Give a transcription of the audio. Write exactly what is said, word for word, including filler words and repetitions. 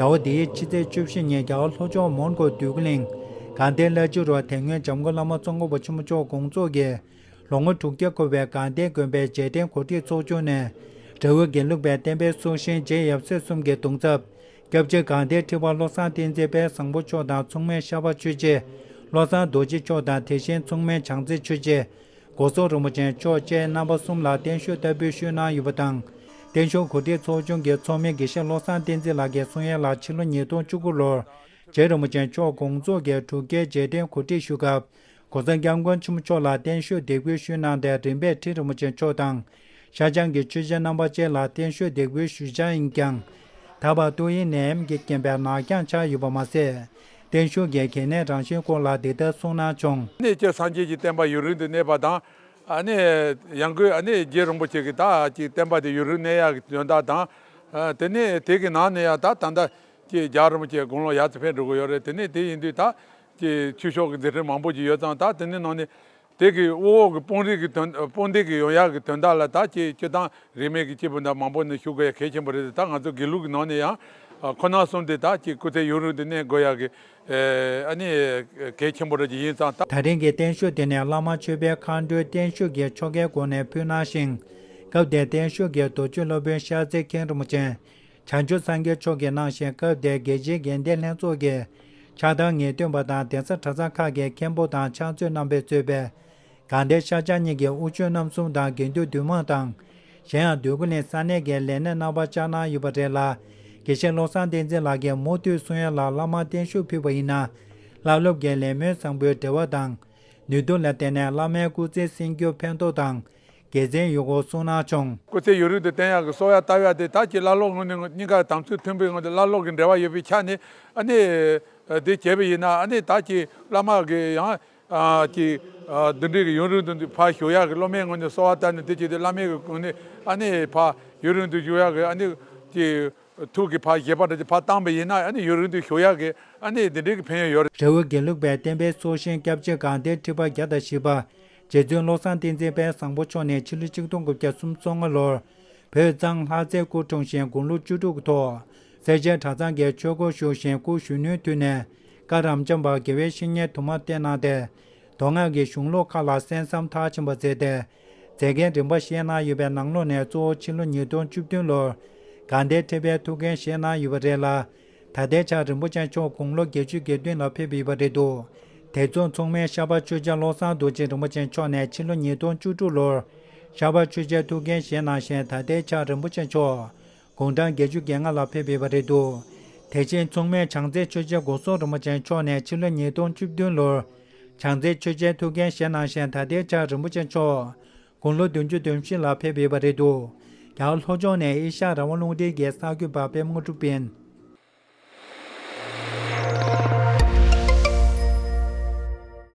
ཟླ་བ་འདིའི་ཕྱི་ཚེས་བཅུ་བཞི་ཉིན་རྒྱ་གར་ལྷོ་ཕྱོགས་མོན་གྷོ་འདོད་རྒུ་གླིང་དགའ་ལྡན་བླ་སྤྱི་རུ་དེ་སྔོན་འཇམ་མགོན་བླ་མ་ཙོང་ཁ་པ་ཆེན་པོ་མཆོག་དགོངས་རྫོགས་ཀྱི་ལོ་ངོ་དྲུག་བརྒྱ་འཁོར་བའི་དགའ་ལྡན་དགོན་པའི་རྗེས་དྲན་གོ་སྒྲིག་ཚོགས་ཆུང་ནས། དགྲ་བོའི་དགེ་ལུགས་པའི་བསྟན་པའི་སྲོག་ཤིང་རྗེ་ཡབ་སྲས་གསུམ་གྱི་གདུང་ཚབ། སྐྱབས་རྗེ་དགའ་ལྡན་ཁྲི་པ་བློ་བཟང་བསྟན་འཛིན་དཔལ་བཟང་པོ་མཆོག་དང་མཚུངས་མེད་ཤར་པ་ཆོས་རྗེ་བློ་བཟང་རྡོ་རྗེ་མཆོག་དང་། དེ་བཞིན་མཚུངས་མེད་བྱང་རྩེ་ཆོས་རྗེ་སྒོ་གསུམ་རིན་པོ་ཆེ་མཆོག་བཅས་རྣམ་པ་གསུམ་ལ་བརྟན་བཞུགས་བསྟར་འབུལ་ཞུས་གནང་ཡོད་པ་དང་། བརྟན་བཞུགས་གོ་སྒྲིག་ཚོགས་ཆུང་གི་ཚོགས་མི་དགེ་བཤེས་བློ་བཟང་བསྟན་འཛིན་ལགས་ཀྱིས་གསུང་ཡ་ལ་ཕྱི་ལོ་ཉིས་སྟོང་བཅུ་དགུ་ལོར་རྗེ་རིན་པོ་ཆེ་མཆོག་དགོངས་རྫོགས་ཀྱི་དྲུག་བརྒྱའི་རྗེས་དྲན་གོ་སྒྲིག་ཞུ་སྐབས། ༸གོང་ས་༸སྐྱབས་མགོན་ཆེན་པོ་མཆོག་ལ་བརྟན་བཞུགས་འདེགས་འབུལ་ཞུས་གནང་སྟེ། རིམ་པས་ཁྲི་རིན་པོ་ཆེ་མཆོག་དང་། ཤར་བྱང་གི་ཆོས་བྱེད་རྣམ་པ་བཅས་ལ་བརྟན་བཞུགས་འདེགས་འབུལ་ཞུས་བྱ་ཡིན་ཀྱང་། ད་བར་ཏོག་དབྱིབས་ནད་ཡམས་ཀྱི་རྐྱེན་པས་ནག་འགྱངས་ཆགས་ཡོད་པ་མ་ཟད། བརྟན་བཞུགས་ཀྱི་གལ་གནད་རང་བཞིན་སྐོར་ལ་འདི་ལྟར་གསུངས་གནང་བྱུང་། ནས་ཀྱི་སངས་རྒྱས་ཀྱི་བསྟན་པ་ཡུན་རིང་དུ་གནས་པ་དང་། ཨ་ནི་ཡང་སྒོས་ཨ་ནི་རྗེ་རིན་པོ་ཆེ་གི་ད་ཀྱི་བསྟན་པ་དེ་ཡུན་རིང་གནས་ཡག་གི་དོན་དག་དང་། ཨ་དེ་ནས་དེ་གི་ནང་ནས་ཡང་ད་ད་ལྟ་ཀྱི་རྒྱལ་བ་རིན་པོ་ཆེ་དགུང་ལོ་ཡར་ཙམ་ཕེབས་འགྲོ་གི་ཡོད་རེད། དེ་ནས་དེ་ཡིན་དུས་ད་ཀྱི་ཆོས་ཕྱོགས་ཀྱི་མཛད་འཕྲིན་མང་པོ་ཅིག་ཡོད་ཙང་། ད་དེ་ནས་ནང་ནས་དེ་གི་དབུ་འོག་གི་དཔུང་རིགས་ཀྱི་དོན་དཔུང་སྡེ་གི་ཡོང་ཡག་གི་དོན་དག་ལ་ད་ཀྱི་སྤྱིར་བཏང་རིས་མེད་ཀྱི་སྐྱེས་བུ་འདྲ་མང་པོ་ནས་ཞུ་དགོས་ཡ་གལ་ཆེན་པོ་རེད། ད་ང་ཚོ་དགེ་ལུགས་ཀྱི་ནང་ནས་ཡང་ཁོ་ན་གསུམ་དེ་ད་ཀྱི་སྐུ་ཚེ་ཡུན་རིང་དུ་གནས་དགོས་ཡ་གི་ཨ་ནི་གལ་ཆེན་པོ་རེད་ཀྱི་ཡིན་ཙང་། ད་ད་རིང་གི་བརྟན་བཞུགས་དེ་ནི་བླ་མ་མཆོད་པའི་མཁའ་འགྲོའི་བརྟན་བཞུགས་ཀྱི་ཆོ་གའི་སྒོ་ནས་ཕུལ་གནང་ཞིང་། སྐབས་དེར་བརྟན་བཞུགས་ཀྱི་མདོ་ཆོས་སློབ་དཔོན་ཤར་རྩེ་མཁན་རིན་པོ་ཆེ་བྱང་ཆུབ་སངས་རྒྱས་མཆོག་གིས་གནང་ཞིང་། སྐབས་དེར་རྒྱལ་སྤྱིའི་དགེ་ལྡན་ལྷན་ཚོགས་ཀྱི་ཕྱག་བསྟར་ངེས་སྟོན་པ་དང་། གདན་ས་གྲྭ་ཚང་ཁག་གི་མཁན་པོ་དང་ཕྱག་མཛོད་རྣམ་པས་གཙོས་པའི་དགའ་ལྡན་ཤར་བྱང་གཉིས་ཀྱི་དབུ་ཆོས་རྣམ་གསུམ་དང་། དགེ་འདུན་འདུས་མང་དང་། གཞན་ཡང་འདོད་རྒུ་གླིང་ས་གནས་ཀྱི་ལས་སྣེ་རྣམ་པ་བཅར་གནང་ཡོད་པ་རེད་ལ། དགེ་བཤེས་བློ་བཟང་བསྟན་འཛིན་ལགས་ཀྱིས་མུ་མཐུད་གསུང་ཡ་ལ་བླ་མར་བརྟན་བཞུགས་ཕུལ་བ་ཡིན་ན། བླ་སློབ་ཀྱི་ལས་སྨོན་བཟང་པོའི་འབྲེལ་བ་དང་། ནུས་མཐུ་ལ་བརྟེན་ནས་བླ་མའི་སྐུ་ཚེ་བསྲིང་རྒྱུར་ཕན་ཐོགས་དང་དགེ་མཚན་ཡོད་སྐོར་གསུངས་གནང་བྱུང་། སྐུ་ཚེ་ཡུན་རིང་དུ་བརྟན་ཡག་གི་གསོལ་བ་བཏབ་ཡ་དེ་ད་ཀྱི་བླ་སློབ་ངོས་ནས་གཉིས་ཀ་དམ་ཚིག་མཐུན་པའི་ངང་དུ་བླ་སློབ་ཀྱི་འབྲེལ་བ་ཡོད་པའི་ཆ་ནས་ཨ་ནི་དེ་བྱས་པ་ཡིན་ན། ཨ་ནི་ད་ཀྱི་བླ་མ་གི་ཡང་ཀྱི་འདི་འདྲའི་གི་ཡུན་རིང་དུ་ཕར་བཞུགས་ཡག་གི་སློབ་མའི་ངོས་ནས་གསོལ་བ་བཏབ་ནས། དེ་བྱས་ཏེ་བླ་མའི་གི་ངོས་ནས་ཨ་ནི་ཕར་ཡུན་རིང་དུ་བཞུགས་ཡག་གི་ཨ་ནི་ཀྱི་ཐུགས་ཀྱི་ཕར་བཞེད་པ་འདྲ་ཅིག་ཕར་བཏང་པ་ཡིན་ན། ཨ་ནི་ཡུན་རིང་དུ་བཞུགས་ཡག་གི་ཨ་ནི་འདི་འདྲའི་གི་ཕན་ཡོན་ཡོད་རེད། དགྲ་བོའི་དགེ་ལུགས་པའི་བསྟན་པའི་སྲོག་ཤིང་སྐྱབས་རྗེ་དགའ་ལྡན་ཁྲི་པ་བརྒྱ་དང་བཞི་པ་རྗེ་བཙུན་བློ་བཟང་བསྟན་འཛིན་དཔལ་བཟང་པོ་མཆོག་ནས་ཕྱི་ལོ་ཆིག་སྟོང་དགུ་བརྒྱ་སུམ་ཅུ་སོ་ལྔ་ལོར་བོད་གཙང་ལྷ་རྩེར་སྐུ་འཁྲུངས་ཤིང་། དགུང་ལོ་བཅུ་དྲུག་གི་ཐོག་སེར་བྱེས་གྲྭ་ཚང་གི་ཆོས་སྒོར་ཞུགས་ཤིང་། སྐུ་གཞོན་ནུའི་དུས་ནས་བཀའ་རབ་འབྱམས་པ་དགེ་བའི་བཤེས་གཉེན་དུ་མ་བསྟེན་གནང་སྟེ། མདོ་སྔགས་ཀྱི་གཞུང་ལུགས་ཁག་ལ་གསན་བསམ་མཐར་ཕྱིན་པ་མཛད་དེ། མཛད་འགན་རིམ་པ་བཞེས་གནང་ཡོད་པའི་ནང་ལོགས་ནས་གཙོ་བོ་ཕྱི་ལོ་ཉིས་སྟོང་བཅུ་བདུན་ལོར་དགའ་ལྡན་ཁྲི་པའི་ཐུགས་འགན་བཞེས་གནང་ཡོད་པ་རེད་ལ། ད་ལྟའི་ཆར་རིན་པོ་ཆེ་མཆོག་དགུང་ལོ་བརྒྱད་ཅུ་གྱ་བདུན་ལ་ཕེབས་ཡོད་པ་རེད་འདུག་དེ་མཚུངས་མཚུངས་མེད་ཤར་པ་ཆོས་རྗེ་བློ་བཟང་རྡོ་རྗེ་རིན་པོ་ཆེ་མཆོག་ནས་ཕྱི་ལོ་ཉིས་སྟོང་བཅུ་དྲུག་ལོར་ཤར་པ་ཆོས་རྗེའི་ཐུགས་འགན་བཞེས་གནང་ཞིང་། ད་ལྟའི་ཆར་རིན་པོ་ཆེ་མཆོག་དགུང་གྲངས་བརྒྱད་ཅུ་གྱ་ལྔ་ལ་ཕེབས་ཡོད་པ་རེད་འདུག་དེ་བཞིན་མཚུངས་མེད་བྱང་རྩེ་ཆོས་རྗེ་སྒོ་གསུམ་རིན་པོ་ཆེ་མཆོག་ནས་ཕྱི་ལོ་ཉིས་སྟོང་བཅུ་བདུན་ལོར་བྱང་རྩེ་ཆོས་རྗེའི་ཐུགས་འགན་བཞེས་གནང་ཞིང་། ད་ལྟའི་ཆར་རིན་པོ་ཆེ་མཆོག་དགུང་ལོ་བདུན་ཅུ་དོན་བཞི་ལ་ཕེབས་ཡོད་པ་རེད་འདུག་རྒྱ་གར་ལྷོ་ཕྱོགས་ནས་ཨེ་ཤ་ཡ་རང་དབང་རླུང་འཕྲིན་གྱི་གསར་འགོད་པ་པད་མ་དངོས་གྲུབ་ཡིན།